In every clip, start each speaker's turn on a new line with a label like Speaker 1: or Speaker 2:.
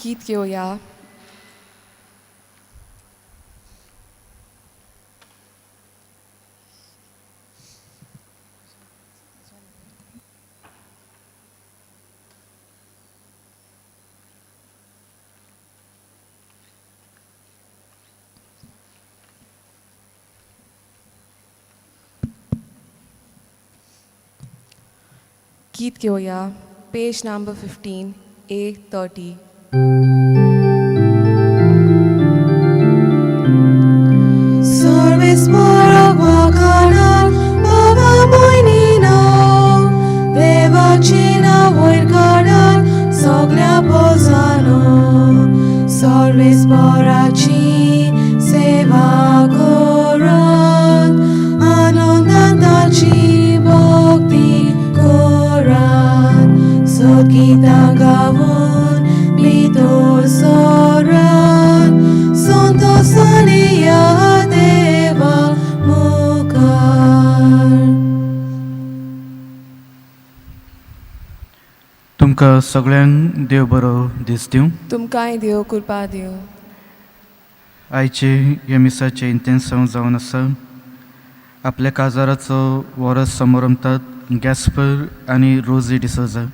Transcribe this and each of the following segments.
Speaker 1: गीत घेवया. गीत घेवया, पेज नंबर 15, A 30.
Speaker 2: सर्वेस्पराक वाखाणान बाबा भयणीनो, देवाची नांव वयर काडात सगल्या पोजानो. सर्वेस्पराची सेवा करात, आनंदान ताची भक्ती करात. सद्गीतां गावन भितर सरात, संतोशान या देवा मुखार.
Speaker 3: तुमकां सगळ्यांक देव बरो दीस दिवं.
Speaker 1: तुमकांय देव कृपा दिवं.
Speaker 3: आयचे ह्या मिसाचें इंतेन्सांव जावन आसा. आपल्या काजाराचो वरस समारंभतात गॅस्पर आनी रोजी डिसोजा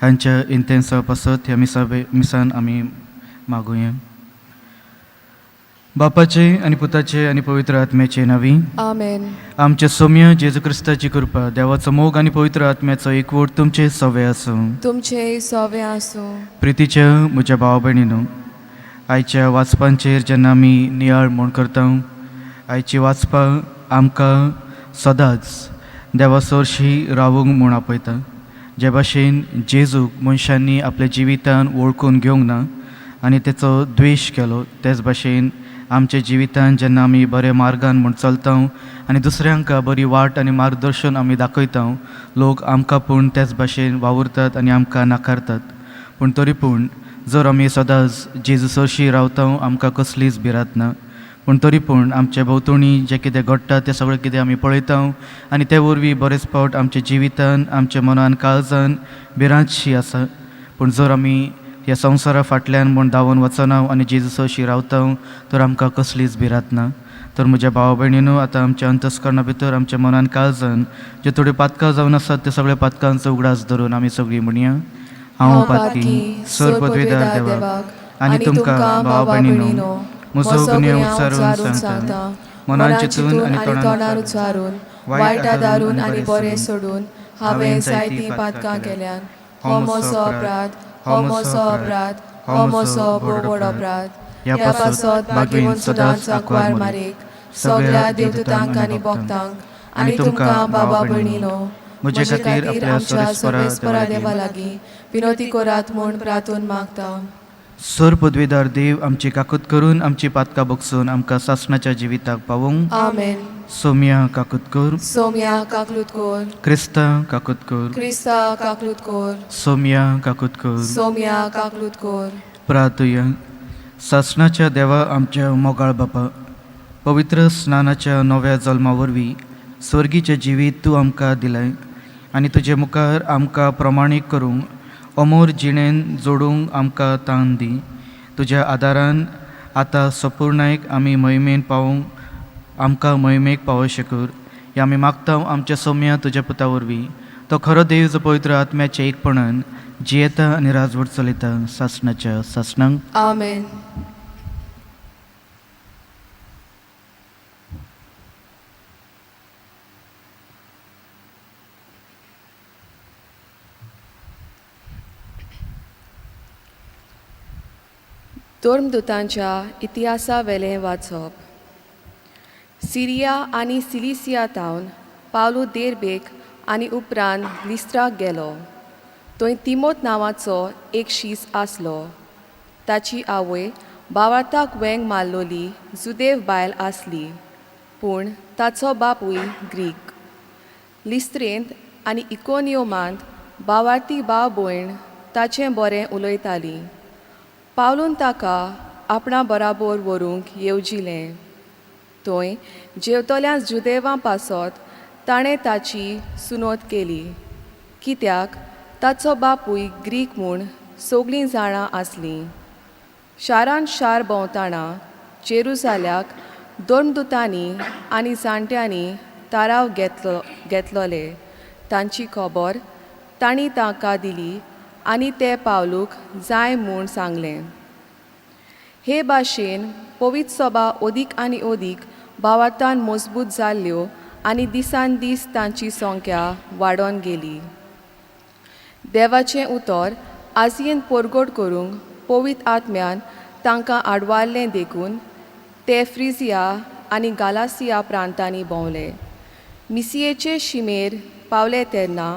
Speaker 3: हांच्या इंतेन्सांव पासत ह्या मिसा मिसान आमी मागुया. बापाचे आनी पुताचे आनी पवित्र आत्म्याचे नांवी.
Speaker 1: आमेन.
Speaker 3: आमच्या सोम्य जेजू क्रिस्ताची कृपा, देवाचो मोग आनी पवित्र आत्म्याचो एकवट तुमचे सवे आसूं.
Speaker 1: तुमचे सोवे आसूं.
Speaker 3: प्रितीच्या म्हज्या भाव भयणीनो, आयच्या वाचपांचेर जेन्ना आमी नियाळ म्हूण करता, आयची वाचपां आमकां सदांच देवा सरशी रावूंक म्हूण आपयता. जे भाशेन जेजूक मनशांनी आपल्या जिवितान वळखून घेवंक ना आनी तेचो द्वेश केलो, तेच भाशेन आमच्या जिवितान जेन्ना आमी बऱ्या मार्गान म्हूण चलता आनी दुसऱ्यांक बरी वाट आनी मार्गदर्शन आमी दाखयता, लोक आमकां पूण तेच भाशेन वावुरतात आनी आमकां नाकारतात. पूण तरी पूण जर आमी सदांच जेजू सरशी रावता, आमकां कसलीच भिरांत ना. पूण तरी पूण आमच्या भोंवतणी जें कितें घडटा तें सगळें कितें आमी पळयता आनी ते वरवीं बरेच फावट आमच्या जिवितान, आमच्या मनान, काळजान भिरांतशी आसा. पूण जर आमी ह्या संवसारा फाटल्यान म्हूण धांवून वचना आनी जेजू सरशी रावता तर आमकां कसलीच भिरांत ना. तर म्हज्या भाव भयणीनो, आतां आमच्या अंतस्करणा भितर, आमच्या मनान, काळजान जे थोड्यो पातकां जावन आसात ते सगळे पातकांचो उगडास धरून आमी सगळीं म्हणया. हांव पातकी सर पदवीदार देवाक आनी तुमकां भाव भयणीनो म्हजो गुन्यांव उच्चारून सांगता. मनान चिंतून आनी तोंडान
Speaker 1: उच्चारून, वायट आदारून आनी बरें सोडून हांवें जायतीं पातकां केल्यात. हो म्हजो अपराध, हो म्हजो अपराध, हो म्हजो भोव व्हड अपराध. ह्या पासत भाग्यवंत सदांच आंकवार मारीक, सगळ्या देवदूतांक आनी भक्तांक आनी तुमकां बाबा भयणीनो
Speaker 3: म्हजे खातीर आपल्या
Speaker 1: आमच्या
Speaker 3: सर्वेस्परा
Speaker 1: सर्वेस्परा देवा लागीं विनवती करात म्हूण प्रार्थून मागता.
Speaker 3: सर पदवीदार देव आमची काकूत करून आमची पातकां बगसून आमकां सासणाच्या जिविताक पावोवंक.
Speaker 1: आमेन.
Speaker 3: सोम्या काकूत कर.
Speaker 1: सोम्या काकलूत कोर.
Speaker 3: क्रिस्ता काकूत कर.
Speaker 1: क्रिस्ता काकलूत कोर.
Speaker 3: सोम्या काकूत कर.
Speaker 1: सोम्या काकलूत कोर.
Speaker 3: प्रार्थुया. सासणाच्या देवा, आमच्या मोगाळ बापा, पवित्र स्नानाच्या नव्या जल्मा वरवीं स्वर्गीचें जिवीत तूं आमकां दिलें आनी तुजे मुखार आमकां प्रमाणीक करूंक अमोर जिणेन जोडूंक आमकां तान दी. तुज्या आदारान आतां सपुर्णायक आमी मोहिमेन पावोवंक, आमकां मोहिमेक पावो शकूर हें आमी मागता आमच्या सोम्या तुज्या पुता वरवीं. तो खरो देव जो पवित्र आत्म्याच्या एकपणान जियेता आनी राजवट चलयता सासणाच्या सासणांक.
Speaker 1: आमेन. धर्मदूतांच्या इतिहासा वेलें वाचप. सिरिया आनी सिलिसिया थावन पावलू देरबेक आनी उपरांत लिस्त्राक गेलो. थंय तिमोत नांवाचो एक शीस आसलो. ताची आवय भावार्थाक वेंग मारलोली जुदेव बायल आसली, पूण ताचो बापूय ग्रीक. लिस्त्रेंत आनी इकोनियोमांत भावार्थी भाव भयण ताचें बरें उलयतालीं. पावलून ताका आपणा बराबर व्हरूंक येवजिलें. थंय जेवतल्या जुदेवां पासत ताणें ताची सुनोत केली, कित्याक ताचो बापूय ग्रीक म्हूण सगळीं जाणां आसलीं. शारान शार भोंवताना जेरुजाल्याक धर्मदुतांनी आनी जाणट्यांनी थाराव घेतलो घेतलोले तांची खबर तांणी तांकां दिली आनी ते पावलूक जाय म्हूण सांगलें. हे भाशेन पवित्र सभा अदीक आनी अदीक भावार्थान मजबूत जाल्ल्यो आनी दिसान दीस तांची संख्या वाडोन गेली. देवाचें उतर आजयेन परगट करूंक पवित्र आत्म्यान तांकां आडवारलें देखून ते फ्रिजिया आनी गालासिया प्रांतांनी भोंवले. मिसियेचे शिमेर पावले तेन्ना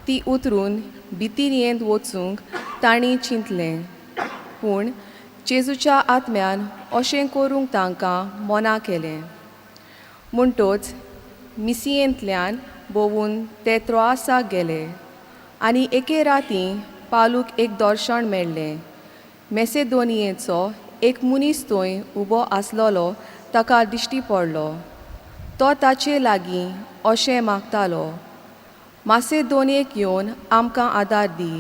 Speaker 1: ती उतरून बितिनियेंत वचूंक तांणी चिंतलें, पूण जेजूच्या आत्म्यान अशें करूंक तांकां मना केलें. म्हणटच मिसियेंतल्यान भोंवून ते त्रोआसाक गेले आनी एके राती पावलूक एक दर्शन मेळ्ळें. मेसेदोनियेचो एक मनीस थंय उबो आसलेलो ताका दिश्टी पडलो. तो ताचे लागीं अशें मागतालो, मासेदोनियेक येवन आमकां आदार दी.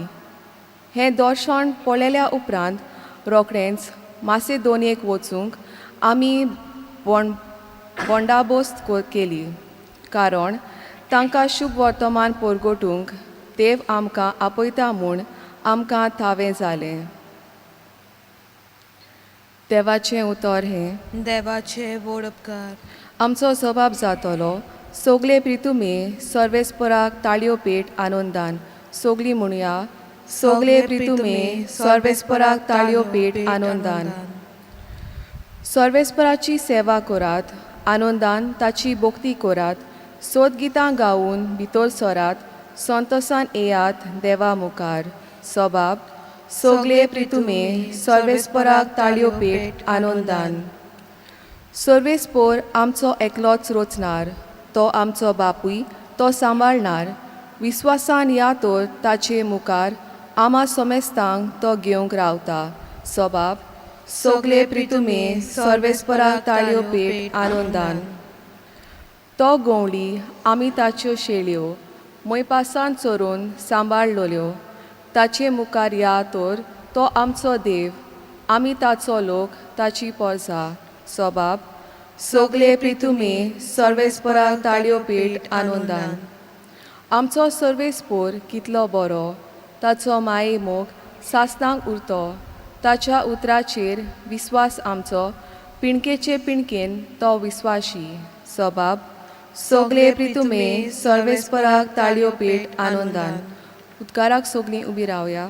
Speaker 1: हें दर्शन पळयल्या उपरांत रोखडेंच मासेदोनियेक वचूंक आमी बोंडाबोस्त केली, कारण तांकां शुभ वर्तमान परगटूंक देव आमकां आपयता म्हूण आमकां थावें जालें. देवाचें उतर हें.
Speaker 2: देवाचे व्हड उपकार.
Speaker 1: आमचो जबाब जातलो, सगळे प्रितुमे सर्वेस्पराक ताळयो पेट आनंदान. सगळीं म्हणया, सगळे प्रितुमे सर्वेस्पराक ताळयो पेट आनंदान. सर्वेस्पराची सेवा करात, आनंदान ताची भक्ती करात, सोदगितां गावून भितर सरात, संतोसान येयात देवा मुखार. सबाब, सगळे प्रितुमे सर्वेस्पराक ताळयो पेट आनंदान. सर्वेस्पोर आमचो एकलोच रोचणार, तो आमचो बापूय, तो सांबाळणार. विस्वासान या तर ताचे मुखार, आमा समेस्तांक तो घेवंक रावता. सबाब, सगळे प्रितुमे सर्वेस्पराक ताळयो पेट आनंदान. तो गवळी, आमी ताच्यो शेळयो मोयपासान चोरून सांबाळलोल्यो. ताचे मुखार या तर, तो आमचो देव, आमी ताचो लोक, ताची पोरसा. सबाब, सगळे प्रितुमे सर्वेस्पराक ताळयो पेट आनंदान. आमचो सर्वेस्पोर कितलो बरो, ताचो माये मोग सासणाक उरतो. ताच्या उतराचेर विस्वास आमचो, पिणकेचे पिणकेन तो विस्वाशी. सबाब, सगळे प्रितुमे सर्वेस्पराक ताळयो पेट आनंदान. उदकाराक सगळीं उबी रावया.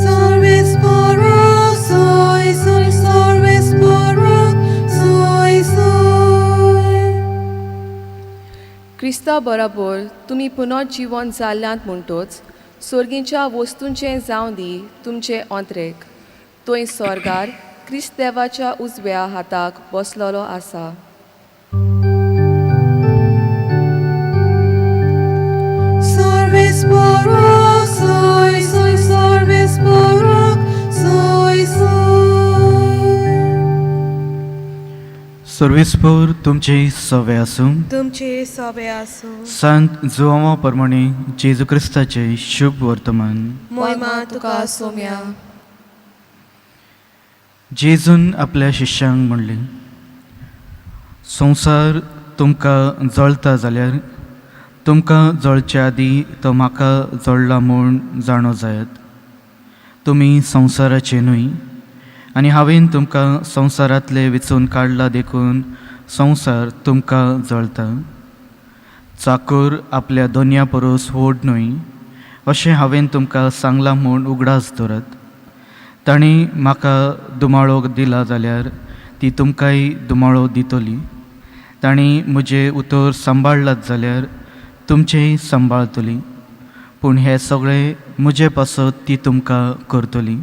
Speaker 2: सर्वेस्परा soy soy सर्वेस्परा soy soy.
Speaker 1: क्रिस्ता बराबर तुमी पुनर्जिवन जाल्यांत म्हणटोच सोर्गींच्या वस्तूंचें जावं दी तुमचे अंतरेक. थंय सोर्गार क्रिस्त देवाच्या उजव्या हाताक बसलेलो आसा.
Speaker 2: सर्वेस्परा soy soy सर्वेस्परा soy soy.
Speaker 3: सर्वेस्पोर तुमचे सवे आसूं.
Speaker 2: तुमचे सवे आसूं.
Speaker 3: संत जुआंवा प्रमाणे जेजू क्रिस्ताचें शुभ वर्तमान.
Speaker 2: मोहिमा तुका सोम्या.
Speaker 3: जेजून आपल्या शिष्यांक म्हणलें, संवसार तुमकां जळता जाल्यार तुमकां जळचे आदीं तो म्हाका जळ्ळा म्हूण जाणो जायात. तुमी संवसाराचे न्हय आनी हांवें तुमकां संवसारांतले विचून काडला देखून संवसार तुमकां जळता. चाकूर आपल्या दोनया परस व्हड न्हय अशें हांवें तुमकां सांगलां म्हूण उगडास दवरात. तांणी म्हाका दुमाळो दिला जाल्यार ती तुमकांय दुमाळो दितली. तांणी म्हजें उतर सांबाळ्ळात जाल्यार तुमचेंय सांबाळतली. पूण हें सगळें म्हजे पासत ती तुमकां करतली,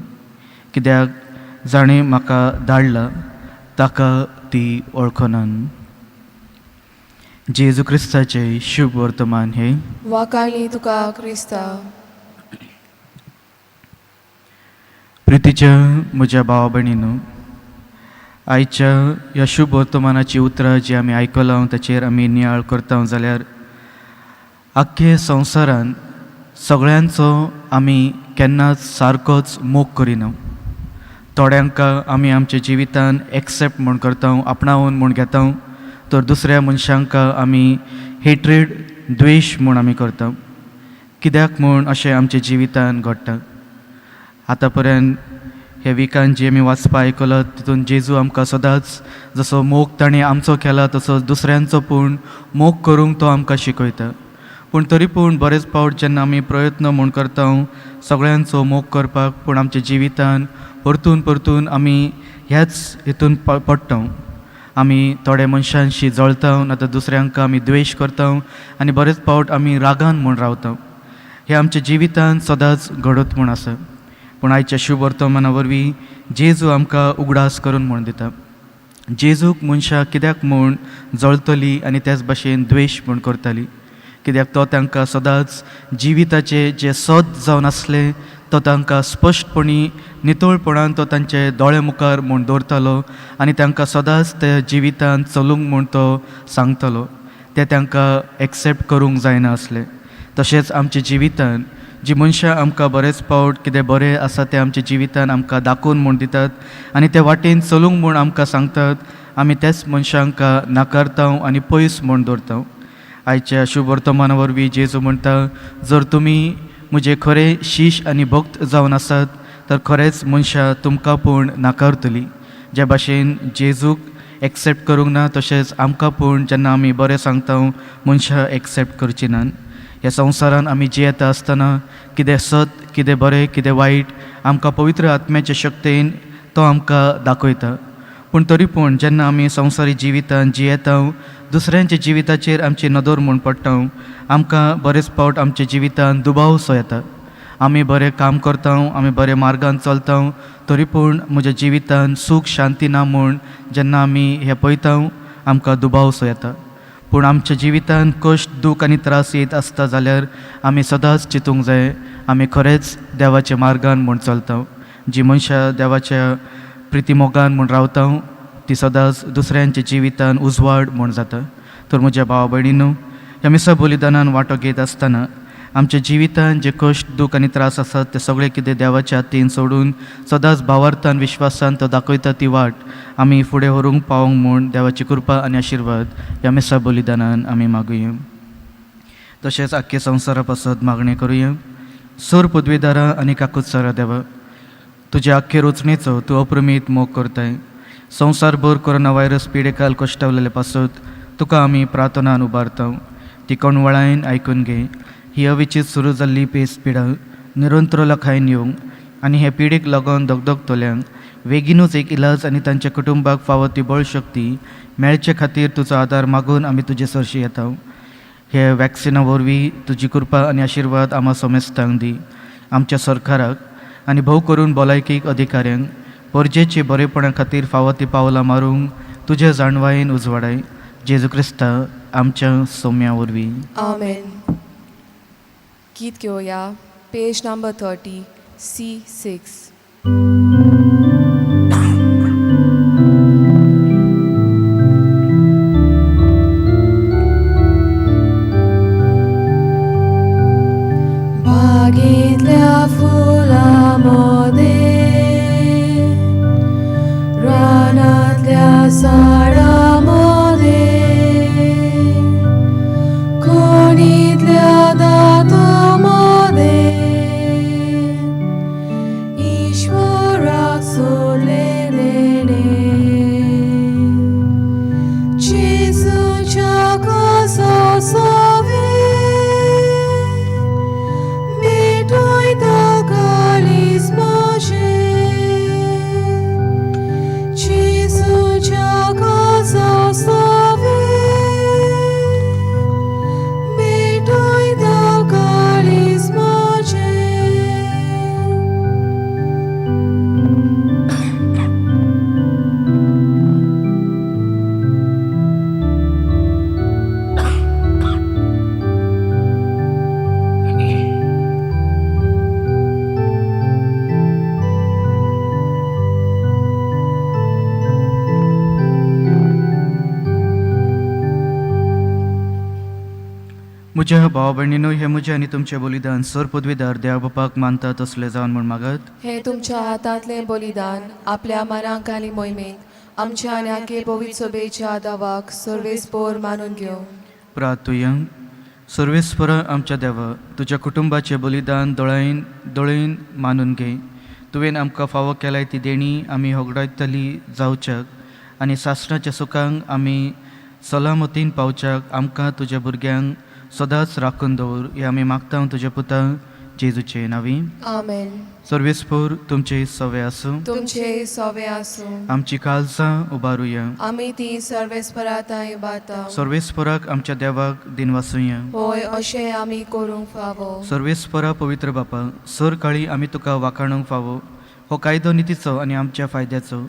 Speaker 3: कित्याक जाणें म्हाका धाडला ताका ती वळखनान. जेजू क्रिस्ताचें शुभ वर्तमान हें.
Speaker 1: वाकाणी तुका क्रिस्ता.
Speaker 3: प्रितीच्या म्हज्या भावा भयणीनो, आयच्या ह्या शुभ वर्तमानाची उतरां जी आमी आयकलां ताचेर आमी नियाळ करता जाल्यार आख्खे संवसारान सगळ्यांचो आमी केन्नाच सारकोच मोग करिना. थोड्यांक आमी आमच्या जिवितान एक्सेप्ट म्हूण करता, आपणावन म्हूण घेता, तर दुसऱ्या मनशांक आमी हेट्रेड, द्वेश म्हूण आमी करता. कित्याक म्हूण अशें आमच्या जिवितान घडटा? आतां पर्यंत हे विकान जे आमी वाचपा आयकलां तितून जेजू आमकां सदांच जसो मोग ताणें आमचो केला तसो दुसऱ्यांचो पूण मोग करूंक तो आमकां शिकयता. पूण तरी पूण बरेच फावट जेन्ना आमी प्रयत्न म्हूण करता सगळ्यांचो मोग करपाक, पूण आमच्या जिवितान परतून परतून आमी ह्याच हितून पडटा. आमी थोड्या मनशांशी जळता, ना तर दुसऱ्यांक आमी द्वेश करता आनी बरेच फावट आमी रागान म्हूण रावता. हें आमच्या जिवितान सदांच घडत म्हूण आसा. पूण आयच्या शुभ वर्तमाना वरवीं जेजू आमकां उगडास करून म्हूण दिता, जेजूक मनशां कित्याक म्हूण जळतली आनी त्याच भाशेन द्वेश म्हूण करताली. कित्याक तो तांकां सदांच जिविताचें जें सत जावन आसलें तो तांकां स्पश्टपणी नितळपणान तो तांचे दोळे मुखार म्हूण दवरतालो आनी तांकां सदांच त्या जिवितान चलूंक म्हूण तो सांगतालो. तें तांकां एक्सेप्ट करूंक जायना आसलें. तशेंच आमच्या जिवितान जी मनशां आमकां बरेच फावट कितें बरें आसा तें आमच्या जिवितान आमकां दाखोवन म्हूण दितात आनी ते वाटेन चलूंक म्हूण आमकां सांगतात, आमी त्याच मनशांक नाकारता आनी पयस म्हूण दवरता. आयच्या शुभ वर्तमाना वरवीं जेजू म्हणटा, जर तुमी म्हजे खरे शीश आनी भक्त जावन आसात तर खरेंच मनशां तुमकां पूण नाकारतली. ज्या भाशेन जेजूक एक्सेप्ट करूंक ना तशेंच आमकां पूण जेन्ना आमी बरें सांगता मनशां एक्सेप्ट करची नात. ह्या संवसारान आमी जियेता आसतना कितें सत, कितें बरें, कितें वायट आमकां पवित्र आत्म्याचे शक्तेन तो आमकां दाखयता. पूण तरी पूण जेन्ना आमी संवसारी जिवितान जियेता दुसऱ्यांच्या जिविताचेर आमची नदर म्हूण पडटा, आमकां बरेच फावट आमच्या जिवितान दुबाव सो येता. आमी बरें काम करता, आमी बरें मार्गान चलता, तरी पूण म्हज्या जिवितान सूख शांती ना म्हूण जेन्ना आमी हें पळयता आमकां दुबाव सो येता. पूण आमच्या जिवितान कश्ट, दूख आनी त्रास येत आसता जाल्यार आमी सदांच चिंतूंक जाय आमी खरेंच देवाच्या मार्गान म्हूण चलता. जी मनशां देवाच्या प्रितीमोगान म्हूण रावता ती सदांच दुसऱ्यांच्या जिवितान उजवाड म्हूण जाता. तर म्हज्या भाव भयणीनो, ह्या मिसा बलिदानान वांटो घेत आसतना आमच्या जिवितान जे कश्ट, दूख आनी त्रास आसात ते सगळे कितें देवाच्या हातीन सोडून सदांच भावार्थान विश्वासान तो दाखयता ती वाट आमी फुडें व्हरूंक पावोंक म्हूण देवाची कृपा आनी आशिर्वाद ह्या मिसा बलिदानान आमी मागुया. तशेंच आख्खे संवसारा पासत मागणें करुया. सोर पदवीदारा आनी काकुत्सरा देवा, तुज्या आख्खे रचणेचो तूं अप्रमीत मोग करताय. संवसारभर कोरोना व्हायरस पिडेकाल कश्टावलेले पासत तुका आमी प्रार्थनान उबारता. ती कणवळायन आयकून घे. ही अविचीत सुरू जाल्ली पेस पिडा निरंतर लखायन येवंक आनी हे पिडेक लागून दगदगतल्यांक बेगीनूच एक इलाज आनी तांच्या कुटुंबाक फावो ती बळशक्ती मेळचे खातीर तुजो आदार मागून आमी तुजे सरशी येता. हे वॅक्सिना वरवीं तुजी कृपा आनी आशिर्वाद आमा समेस्तांक दी. आमच्या सरकाराक आनी भोव करून भलायकी अधिकाऱ्यांक परजेचे बरेपणा खातीर फावो ती पावलां मारूंक तुजे जाणवायेन उजवाडाय. जेजू क्रिस्ता आमच्या सोम्या वरवीं.
Speaker 1: आमेन. गीत घेवया पेज नंबर 30 C6.
Speaker 2: बागेंतल्या फुलां मोदें, रानांतल्या झाडां मोदें, कोणींतल्या दातां मोदें,
Speaker 3: म्हज्या भाव भयणीनो, हें म्हजें आनी तुमचें बलिदान सर पदवीदार देवा बापाक मानता तसलें जावन म्हूण मागत.
Speaker 1: हे तुमच्या हातांतलें बलिदान आपल्या मनाक आनी मोहिमेक आमच्या आनी आखे पवित्र सभेच्या दावाक सर्वेस्पोर मानून घेवं.
Speaker 3: प्रार्थुया. सर्वेस्पर आमच्या देवा, तुज्या कुटुंबाचें बलिदान दोळायन दोळेन मानून घे. तुवें आमकां फावो केलाय ती देणी आमी होगडायतली जावच्याक आनी सासणाच्या सुखांक आमी सलामतीन पावच्याक आमकां तुज्या भुरग्यांक सदांच राखून दवर, हें आमी मागता तुज्या पुता जेजूचे नांवी.
Speaker 1: आमेन.
Speaker 3: सर्वेस्पोर तुमचे सवे आसूं.
Speaker 1: तुमचे सोवे आसूं.
Speaker 3: आमची काळजां उबारुया.
Speaker 1: आमी ती सर्वेस्पराताय बाता.
Speaker 3: सर्वेस्पराक आमच्या देवाक दिनवासुया.
Speaker 1: होय, अशें आमी करूंक फावो.
Speaker 3: सर्वेस्परा पवित्र बापा, सर काळी आमी तुका वाखाणूंक फावो. हो कायदो नितीचो आनी आमच्या फायद्याचो,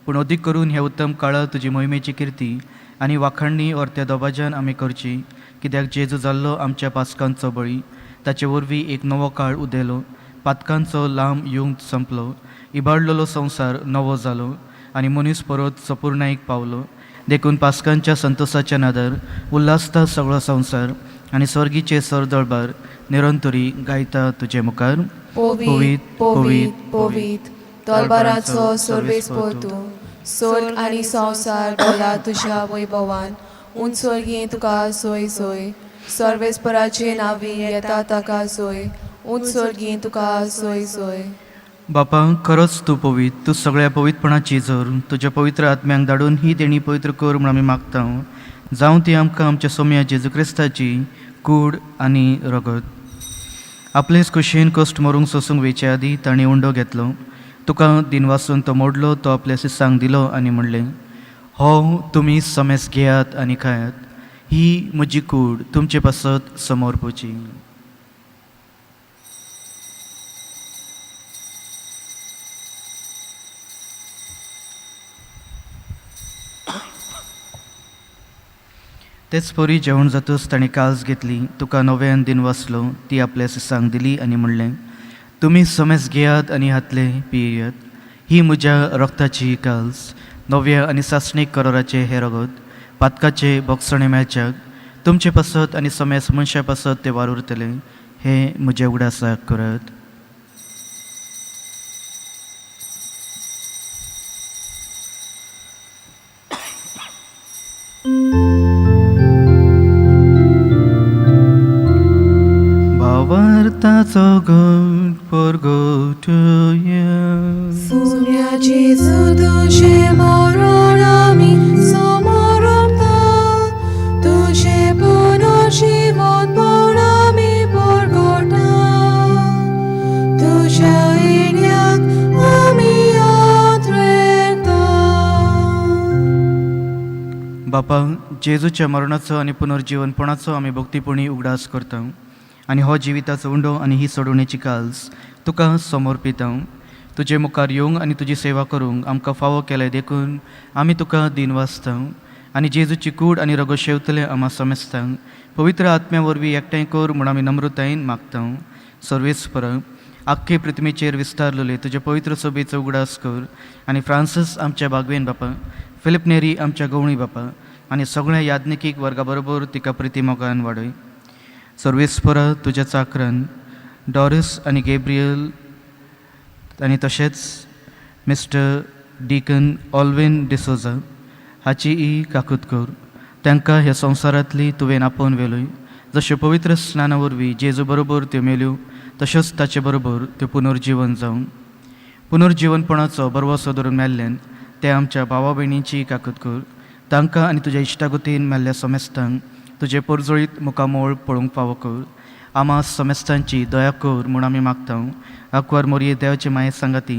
Speaker 3: पूण अदीक करून ह्या उत्तम काळार तुजी मोहिमेची किर्ती आनी वाखाणणी अर्त्या दबाज्यान आमी करची, कित्याक जेजू जाल्लो आमच्या पासकांचो बळी. ताचे वरवीं एक नवो काळ उदेलो, पातकांचो लांब युग संपलो, इबाडलेलो संवसार नवो जालो आनी मनीस परत सपुर्णायेक पावलो. देखून पासकांच्या संतोसाच्या नादर उल्हासता सगळो संवसार आनी स्वर्गीचे सरदळबार निरंतरी गायता तुजे मुखार.
Speaker 1: पवित्र, पवित्र, पवित्र दरबाराचो सर्वेस्पोर तूं. स्वर्ग आनी संवसार भरला तुज्या वैभवान. उंच स्वर्गीं तुका सोय सोय. सर्वेस्पराचे नांवी येता ताका सोय. उंच स्वर्गीं तुका सोय सोय.
Speaker 3: बापा, खरोच तूं पवित्र, तूं सगळ्या पवित्रपणाची जर. तुज्या पवित्र आत्म्यांक धाडून ही देणी पवित्र कर म्हूण आमी मागता. जावं ती आमकां आमच्या सोम्या जेजू क्रिस्ताची कूड आनी रगत. आपलेच कुशीन कश्ट मरूंक सोसूंक वेचे आदीं ताणें उंडो घेतलो, तुका दिनवासून तो मोडलो, तो आपल्या शिसांक दिलो आनी म्हणलें, हो तुमी समेस घेयात आनी खायात, ही म्हजी कूड तुमचे पासत समोर पोची. तेच परी जेवण जातच ताणें काल्स घेतली, तुका नव्यान दिन वाचलो, ती आपल्या शिसांक दिली आनी म्हणलें, तुमी समेस घेयात आनी हातले पियेयात, ही म्हज्या रक्ताची काल्स, नव्या आनी सासणीक कराराचें हें रगत, पातकाचे बोगसणे मेळच्याक तुमचे पासत आनी समेस मनशा पासत तें वावुरतलें, हें म्हज्या उगडासाक करात. भावार्थाचो गट परगटया.
Speaker 2: सोम्या जेजू, तुजें मरण आमी समर्पता, तुजें पुनर्जिवनपण आमी परगटा, तुज्या येण्याक आमी आत्रेता.
Speaker 3: बापा, जेजूच्या मरणाचो आनी पुनर्जिवनपणाचो आमी भक्तीपणी उगडास करता आनी हो जिविताचो उंडो आनी ही सोडवणेची काल्स तुका समर्पिता. तुजे मुखार येवंक आनी तुजी सेवा करूंक आमकां फावो केलें देखून आमी तुका दिनवासता आनी जेजूची कूड आनी रगत शेवतले आमा समेस्तांक पवित्र आत्म्या वरवीं एकठांय कर म्हूण आमी नम्रतायेन मागता. सर्वेस्पर, आख्खे पृथ्वीचेर विस्तारलेले तुजे पवित्र सभेचो उगडास कर आनी फ्रांसीस आमच्या बागवेन बापा, फिलीप नेरी आमच्या गवळी बापा आनी सगळ्या याज्ञिकीक वर्गा बरोबर तिका प्रिती मोगान वाडय. सर्वेस्पर, तुज्या चाकरान डॉरिस आनी गेब्रियल आनी तशेंच मिस्टर डिकन ऑल्विन डिसोजा हाची ही काकूत कर. तांकां ह्या संवसारांतली तुवें आपोवन व्हेलोय. जश्यो पवित्र स्नाना वरवीं जेजू बरोबर त्यो मेल्यो तश्योच ताचे बरोबर त्यो पुनर्जिवन जावं. पुनर्जिवनपणाचो बरवसो धरून मेल्ल्यान ते आमच्या भावा भयणींची काकूत कर. तांकां आनी तुज्या इश्टागतीन मेल्ल्या समेस्तांक तुजें परजळीत मुखामोळ पळोवंक फावो कर. आमा समेस्तांची दया कर म्हूण आमी मागता. आंकवार मोरये देवाचे माये सांगाती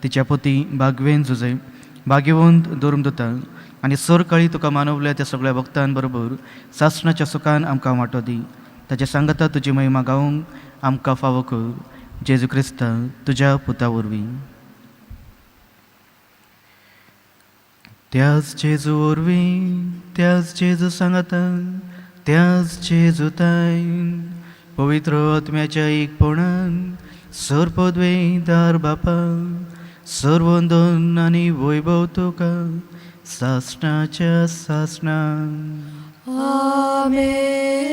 Speaker 3: तिच्या पती बागवेन जुजय भाग्यवंत धर्मदुता आनी सरकाळी तुका मानवल्या त्या सगळ्या भक्तां बरोबर सासणाच्या सुखान आमकां वांटो दी. ताच्या सांगाता तुजी महिमा गावंक आमकां फावो कर. जेजू क्रिस्ता तुज्या पुता वरवीं. त्याच जेजू वरवीं, त्याच जेजू सांगातान, त्याच जेजू ताईन, पवित्र आत्म्याच्या एकपणान, सर्पद्वेदार बापा, सर्वंदन आनी वैभव तुका सासणाच्या सासणान.
Speaker 2: आमेन.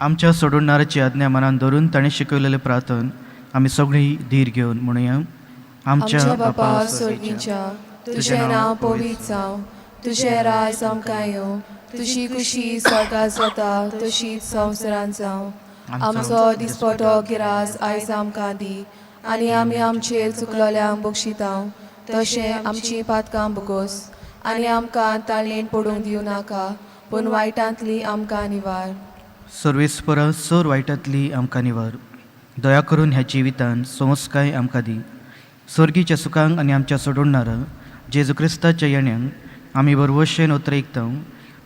Speaker 3: आमच्या सोडणाराची आज्ञा मनान धरून ताणें शिकयलेलें प्रार्थन आमी सगळीं धीर घेवन म्हणुया.
Speaker 1: आमच्या बापा स्वर्गीच्या, तुजें नांव पवित्र जावं, तुजें राज आमकां येवं, तुजी खुशी स्वर्गात जाता तशीच संवसारांत जावं. आमचो दिसपटो गिरास आयज आमकां दी, आनी आमी आमचेर चुकलोल्यांक बक्षितां तशें आमची पातकां बोगोस, आनी आमकां ताळेन पडूंक दिवं नाका, पूण वायटांतली आमकां निवार.
Speaker 3: सर्वेस्परा सर वायटांतली आमकां निवार. दया करून ह्या जिवितान संस्काय आमकां दी. सर्गीच्या सुखांक आनी आमच्या सोडणारा जेजू क्रिस्ताच्या येण्यांक आमी बरवशेन उतरयता,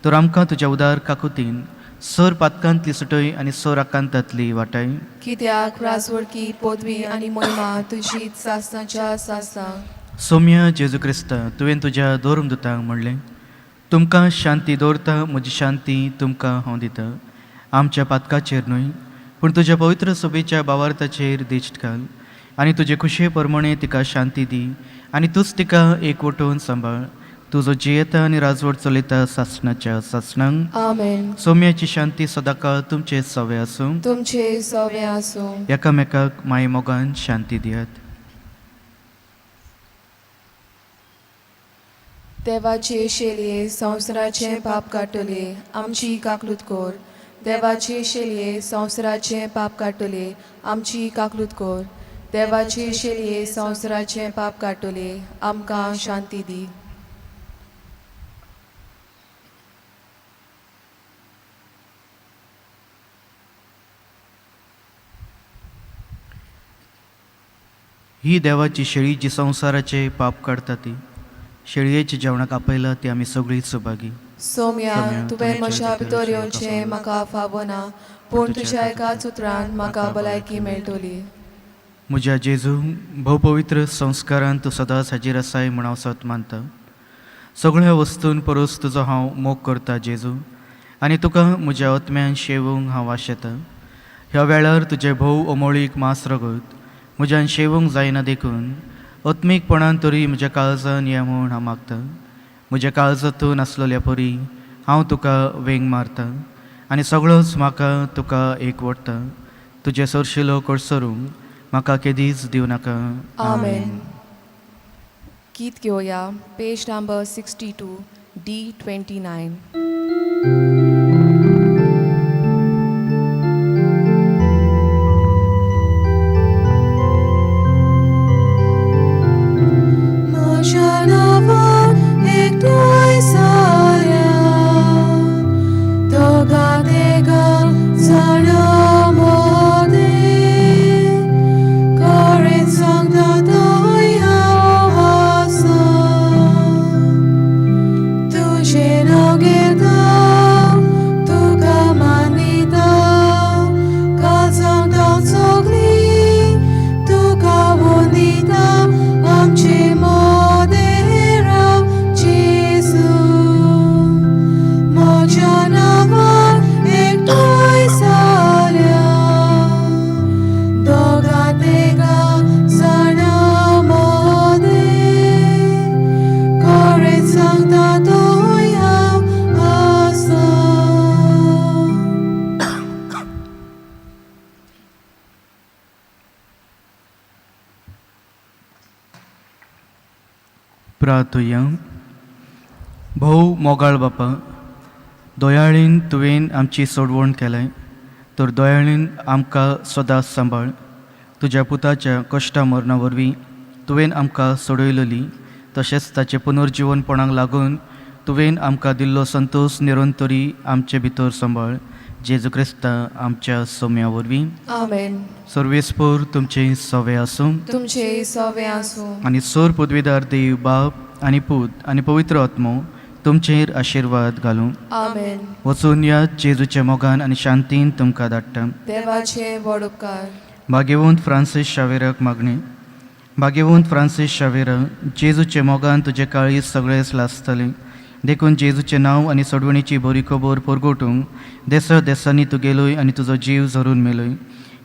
Speaker 3: तर आमकां तुज्या उदार काकुतीन सर पातकांतली सुटय आनी सर आकांतांतली वाटाय.
Speaker 1: कित्याक राजवडकी पदवी आनी महिमा तुजीच सासणाच्या सासणाक.
Speaker 3: सोम्या जेजू क्रिस्ता, तुवें तुज्या धर्मदुतांक म्हणलें, तुमकां शांती दवरता, म्हजी शांती तुमकां हांव दिता. आमच्या पातकाचेर न्हय, पूण तुज्या पवित्र सभेच्या बावार्थाचेर दिश्ट घाल आनी तुजे खुशये प्रमाणे तिका शांती दी, आनी तूंच तिका एकवटून सांबाळ. तुजो जियेता आनी राजवट चलयता सासणाच्या सासणांक.
Speaker 1: आमेन.
Speaker 3: सोम्याची शांती सदांकाळ तुमचे सवे आसूं.
Speaker 1: तुमचे सवे आसूं.
Speaker 3: एकामेकाक माये मोगान शांती दियात.
Speaker 1: देवाचे शेलये संवसाराचें पाप काडटले, आमची काकलूत कोर. देवाचे शेलये संवसाराचें पाप काडटले, आमची काकलूत कोर. देवाचे शेलये संवसाराचें पाप काडटले, आमकां शांती दी.
Speaker 3: ही देवाची शेळी जी संवसाराचे पाप काडटा, ती शेळयेच्या जेवणाक आपयला ती आमी सगळीं सुभागी.
Speaker 1: सोम्या, तुवें म्हज्या भितर येवचें म्हाका फावना, पूण तुज्या एकाच उतरान म्हाका भलायकी मेळटली.
Speaker 3: म्हज्या जेजू, भोवपवित्र संस्कारान तूं सदांच हाजीर आसाय म्हूण हांव सत मानता. सगळ्या वस्तून परस तुजो हांव मोग करता जेजू, आनी तुका म्हज्या आत्म्यान शेवूंक हांव आशेतां. ह्या वेळार तुजें भोव अमोळीक मांस रगत म्हज्यान शेवूंक जायना, देखून आत्मीकपणान तरी म्हज्या काळजान या म्हूण हांव मागतां. म्हज्या काळजांतून आसलेल्या परी हांव तुका वेंग मारतां आनी सगळोच म्हाका तुका एकवटता. तुजें सरशिलो कडसरूंक म्हाका केदीच दिवं नाका.
Speaker 1: आमेन. गीत घेवया, पेज नंबर 62, D 29.
Speaker 2: म्हज्या नांवान एकठांय जाल्या दोगां तेगां जाणां मदें, खरेंच सांगता थंय हांव आसा. तुजें नांव घेता, तुका मानिता, काळजांत हांव सगळीं तुका वंदिता. आमचे मदें राव जेजू, म्हज्या नांवान एकठांय जाल्या दोगां तेगां जाणां मदें, खरेंच सांगता थंय हांव आसा.
Speaker 3: प्रार्थुया. भोव मोगाळ बापा, दयाळीन तुवें आमची सोडवण केलें, तर दयाळीन आमकां सदांच सांबाळ. तुज्या पुताच्या कश्टा मरणा वरवीं तुवें आमकां सोडयलेली, तशेंच ताचें पुनर्जिवनपणाक लागून तुवें आमकां दिल्लो संतोश निरंतरी आमचे भितर सांबाळ. जेजू क्रिस्ता आमच्या सोम्या वरवीं.
Speaker 1: आमेन.
Speaker 3: सर्वेस्पोर तुमचें सवे आसूं.
Speaker 1: तुमचे सवे आसूं.
Speaker 3: आनी सोर पदवीदार देव बाप आनी पूत आनी पवित्र आत्मो तुमचेर आशिर्वाद घालूं.
Speaker 1: आमेन.
Speaker 3: वचून या, जेजूच्या मोगान आनी शांतीन तुमकां धाडटा.
Speaker 1: देवाचे व्हड उपकार.
Speaker 3: भाग्यवंत फ्रांसीस शावेराक मागणी. भाग्यवंत फ्रांसीस शावेरा, जेजूच्या मोगान तुजें काळीज सगळेच लासतलें, देखून जेजूचें नांव आनी सोडवणीची बरी खबर परगटूंक देसा देसांनी तूं गेलोय आनी तुजो जीव झरून मेलोय.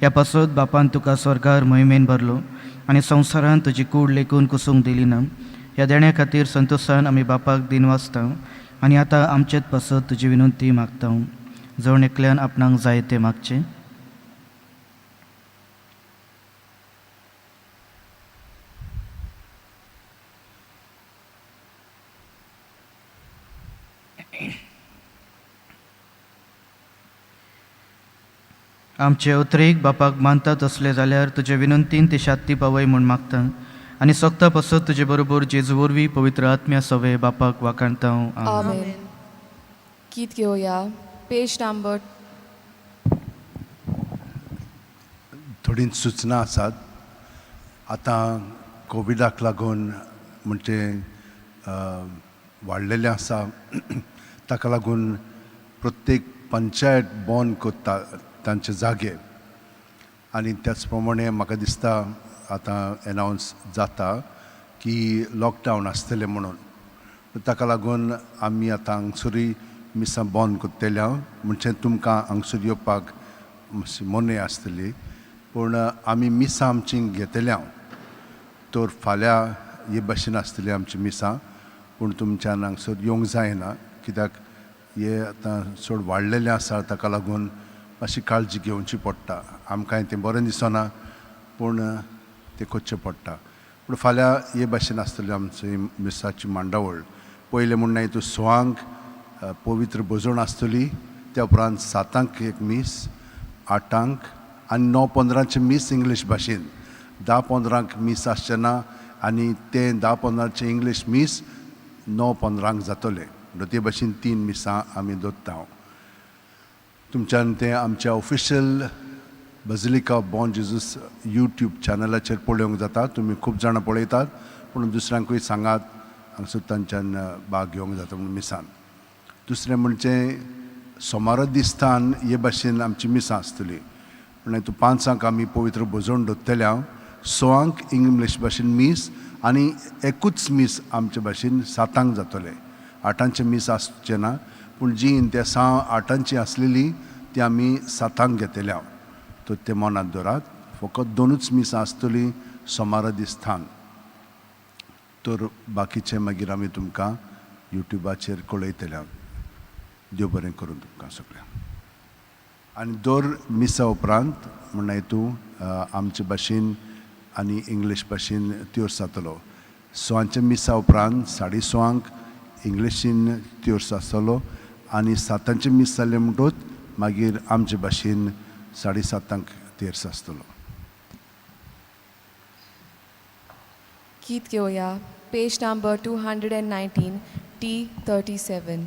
Speaker 3: ह्या पासत बापान तुका स्वर्गार मोहिमेन भरलो आनी संवसारान तुजी कूड लेखून कुसूंक दिली ना. ह्या देण्या खातीर संतोशान आमी बापाक दिन वाचता आनी आतां आमचेच पासत तुजी विनंती मागता. जण एकल्यान आपणाक जाय तें मागचें. आमचे उतरेक बापाक मानता तसले जाल्यार तुजे विनंतीन ते शात्ती पावय म्हूण मागता आनी सोगता पासत तुजे बरोबर जेजू वरवीं पवित्र आत्म्या सवे बापाक वाखाणता.
Speaker 1: आमेन. गीत घेवया, पेज नंबर
Speaker 4: थोडीं सुचनां आसात. आतां कोविडाक लागून म्हणजे वाडलेलें आसा, ताका लागून प्रत्येक पंचायत बंद करता तांचे जागे आनी त्याच प्रमाणे म्हाका दिसता आतां एनावन्स जाता की लॉकडावन आसतलें म्हणून. ताका लागून आमी आतां हांगसरूय मिसां बंद करतले हांव, म्हणजे तुमकां हांगसर येवपाक मातशी मोने आसतली, पूण आमी मिसां आमची घेतले हांव. तर फाल्यां हे भाशेन आसतली आमची मिसां, पूण तुमच्यान हांगसर येवंक जायना कित्याक हे आतां चड वाडलेलें आसा, ताका लागून मातशी काळजी घेवची पडटा. आमकांय तें बरें दिसना, पूण तें करचें पडटा. पूण फाल्यां हे भाशेन आसतली आमची मिसाची मांडावळ. पयलें म्हणल्यार तूं सवांक पवित्र भजण आसतली, त्या उपरांत सातांक एक मीस, 8ांक आनी 9:15 मीस इंग्लीश भाशेन, 10:15 मीस आसचें ना आनी तें 10:15 इंग्लीश मीस 9:15 जातलें. म्हणटा ते भाशेन 3 मिसां आमी दवरता. हांव तुमच्यान तें आमच्या official basilica of Bom Jesus YouTube चॅनलाचेर पळोवंक जाता. तुमी खूब जाणां पळयतात, पूण दुसऱ्यांकूय सांगात हांगसर तांच्यान भाग घेवंक जाता म्हणून मिसान. दुसरें म्हणजे सोमारा दिसतान हे भाशेन आमची मिसां आसतली. म्हणल्यार तूं 5ांक आमी पवित्र भोजन दवरतले हांव, 6ांक इंग्लीश भाशेन मीस आनी एकूच मीस आमचे भाशेन 7ांक जातलें. 8ांचें मीस आसचें ना, पूण जी इंतेसांव 8ांची आसलेली ती आमी 7ांक घेतले हांव. तर तें मनांत दवरात, फकत 2ूच मिसां आसतलीं सोमारा दिसतान. तर बाकीचें मागीर आमी तुमकां युट्युबाचेर कळयतले हांव. देव बरें करूं तुमकां सगळ्यांक. आनी दर मिसा उपरांत म्हणल्यार तूं आमचे भाशेन आनी इंग्लीश भाशेन त्योर्स जातलो. 6ांच्या मिसा उपरांत 6:30 इंग्लिशीन त्योर्स आसतलो आनी 7ांचें मीस जालें म्हणटूच मागीर आमचे भाशेन 7:30 तेर्स आसतलो.
Speaker 1: गीत घेवया, page number 219, T 37.